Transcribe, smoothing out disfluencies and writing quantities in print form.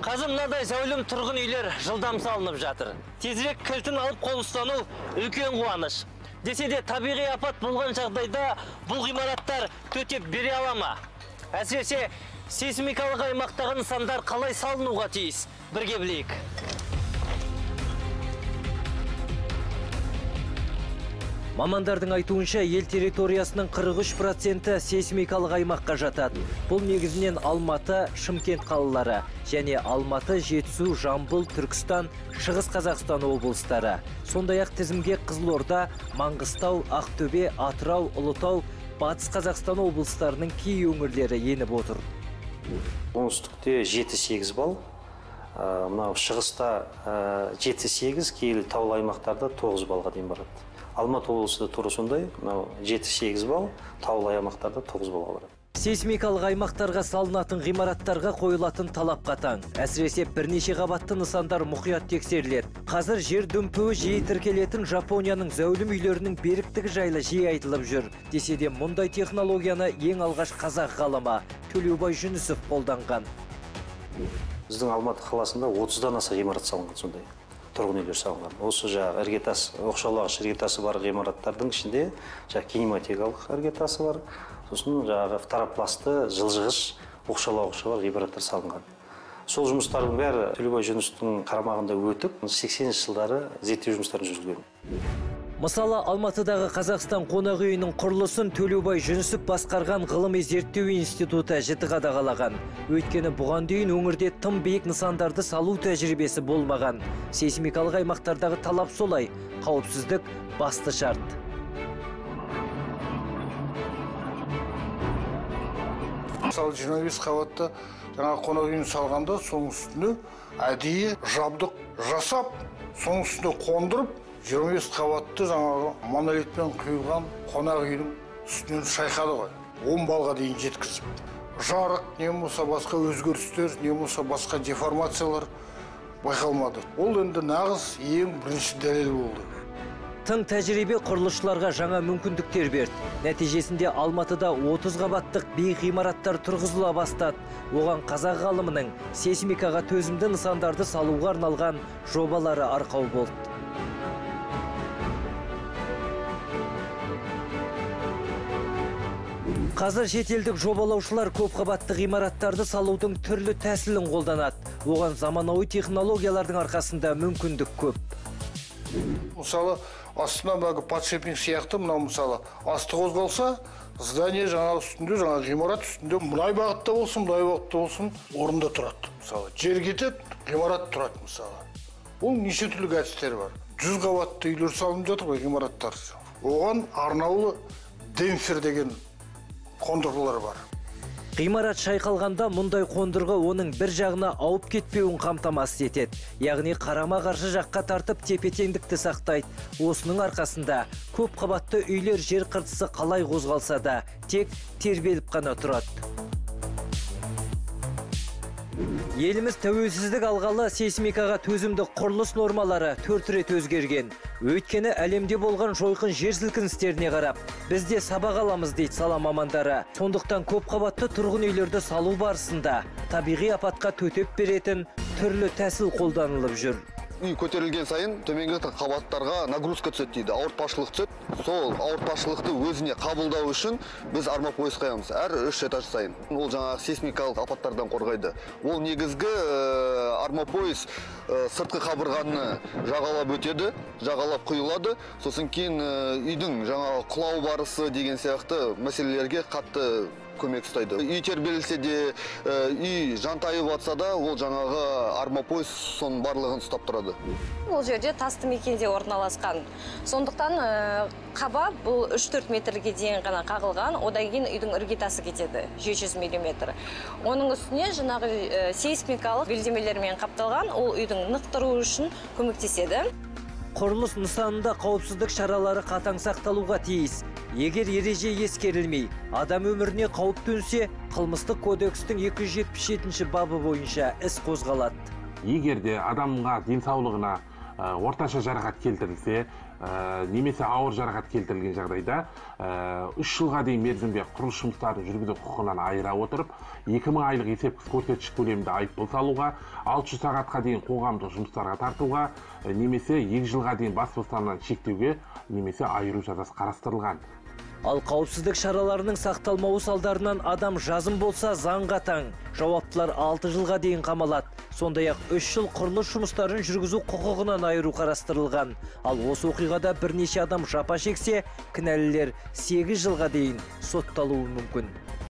Қазір мынадай зәулім тұрғын үйлер жылдам салынып жатыр. Тезірек кілтін алып қоныстану үлкен қуаныш. Десе де табиғи апат болған жағдайда бұл ғимараттар төтеп бере ала ма? Әсіресе сейсмикалық аймақтағы нысандар қалай салынуға тиіс? Бірге білейік. Мамандардың айтуынша, ел территориясының 43% сейсмикалық аймаққа жатады. Бұл негізінен Алматы, Шымкент қалалары және Алматы, Жетісу, Жамбыл, Түркістан, Шығыс Қазақстан облыстары. Сондай-ақ тізімге Қызылорда, Маңғыстау, Ақтөбе, Атырау, Ұлытау, Батыс Қазақстан облыстарының кей өңірлері еніп отыр. Оңтүстікте 7-8 балл, мынау шығыста 7-8, киелі таулы аймақтарда 9 баллға дейін барады. Алматы облысы да тура сондай, мынау 7-8 балл, таулы аймақтарда 9 баллға барады. Сейсмикалық аймақтарға салынатын ғимараттарға қойылатын талап қатаң. Әсіресе бірнеше қабатты нысандар мұқият тексеріледі. Қазір жер дүмпуі жиі тіркелетін Жапонияның зәулім үйлерінің беріктігі жайлы жиі айтылып жүр. Десе де мұндай технологияны ең алғаш қазақ ғалымы Төлеубай Жүнісов қолданған. Біздің Алматы қаласында 30-дан аса ғимарат салынған сондай. Тұрғын үйлер салынған. Осы жаңағы іргетас, оқшаулағыш іргетасы бар ғимараттардың ішінде жаңағы кинематикалық іргетасы бар, сосын жаңағы фторопласты жылжығыш оқшаулағышы бар ғимараттар салынған. Сол жұмыстардың бәрі Төлеубай Жүнісовтің қарамағында өтіп, 80-ші жылдары зерттеу жұмыстарын жүргізген. Мысалы, Алматыдағы Қазақстан қонақ үйінің құрылысын Төлеубай Жүнісов басқарған ғылыми зерттеу институты жіті қадағалаған. Өйткені бұған дейін өңірде тым биік нысандарды салу тәжірибесі болмаған. Сейсмикалық аймақтардағы талап солай, қауіпсіздік басты шарт. Мысалы, 25 қабатты жаңа қонақ үйін салғанда, соның үстіне әдейі жабдық жасап, соның үстіне қондырып, 25 қабатты жаңағы монолитпен құйылған қонақ үйдің үстінен шайқады ғой. 10 балға дейін жеткізіп. Жарық, не болмаса басқа өзгерістер, не болмаса басқа деформациялар байқалмады. Ол енді нағыз ең бірінші дәлел болды. Тың тәжірибе құрылысшыларға жаңа мүмкіндіктер берді. Нәтижесінде Алматыда 30 қабаттық биік ғимараттар тұрғызыла бастады. Оған қазақ ғалымының сейсмикаға төзімді нысандарды салуға арналған жобалары арқау болды. Қазір шетелдік жобалаушылар көпқабатты ғимараттарды салудың түрлі тәсілін қолданады. Оған заманауи технологиялардың арқасында мүмкіндік көп. Мысалы, астына мына подшипник сияқты, мынау мысалы, асты қозғалса, здание жаңа үстінде, жаңа ғимарат үстінде мұнай бағытта болсын, мұнай бағытта болсын, орында тұрады. Мысалы, жер кетеді, ғимарат тұрады мысалы. Ол неше түрлі әдістері бар. 100 қабатты үйлер салынып жатыр ғой ғимараттар. Оған арнаулы демпфер деген қондырғылар бар. Ғимарат шайқалғанда мұндай қондырғы оның бір жағына ауып кетпеуін қамтамасыз етеді. Яғни қарама-қаршы жаққа тартып тепе-теңдікті сақтайды. Осының арқасында көп қабатты үйлер жер қыртысы қалай қозғалса да тек тербеліп қана тұрады. Еліміз тәуелсіздік алғалы сейсмикаға төзімді құрылыс нормалары 4 рет өзгерген. Өйткені әлемде болған жойқын жер сілкіністеріне қарап, біз де сабақ аламыз дейді сала мамандары. Сондықтан көп қабатты тұрғын үйлерді салу барысында табиғи апатқа төтеп беретін түрлі тәсіл қолданылып жүр. Үй көтерілген сайын төменгі қабаттарға нагрузка түседі дейді, ауыртпашылық түседі. Сол ауыртпашылықты өзіне қабылдау үшін біз армопояс қоямыз әр 3 этаж сайын. Ол жаңағы сейсмикалық апаттардан қорғайды. Ол негізгі армопояс сыртқы қабырғаны жағалап өтеді, жағалап құйылады. Сосын кейін үйдің жаңағы құлау барысы деген сияқты мәселелерге қатты көмек ұстайды. Үй тербелсе де, үй жантайып атса да, ол жаңағы армопояс соның барлығын ұстап тұрады. Бұл жерде тасты мекенде орналасқан. Сондықтан қаба бұл 3-4 метрге дейін ғана қағылған, одан кейін үйдің іргетасы кетеді 700 миллиметр. Оның үстіне жаңағы сейсмикалық белдемелермен қапталған, ол үйдің нық тұруы үшін көмектеседі. Құрылыс нысанында қауіпсіздік шаралары қатаң сақталуға тиіс. Егер ереже ескерілмей, адам өміріне қауіп төнсе, қылмыстық кодекстің 277 бабы бойынша іс қозғалады. Егер де адамға денсаулығына орташа жарақат келтірілсе, немесе ауыр жарақат келтірілген жағдайда 3 жылға дейін мерзімге құрылыс жұмыстарын жүргізу құқығынан айыра отырып, 2000 айлық есептік көрсеткіш көлемінде айыппұл салуға, 600 сағатқа дейін қоғамдық жұмыстарға тартуға, немесе 2 жылға дейін бас бостандығынан шектеуге немесе айыру жазасы қарастырылған. Ал қауіпсіздік шараларының сақталмауы салдарынан адам жазым болса, заң қатаң. Жауаптылар 6 жылға дейін қамалады. Сондай-ақ 3 жыл құрылыс жұмыстарын жүргізу құқығынан айыру қарастырылған. Ал осы оқиғада бірнеше адам жапа шексе, кінәлілер 8 жылға дейін сотталуы мүмкін.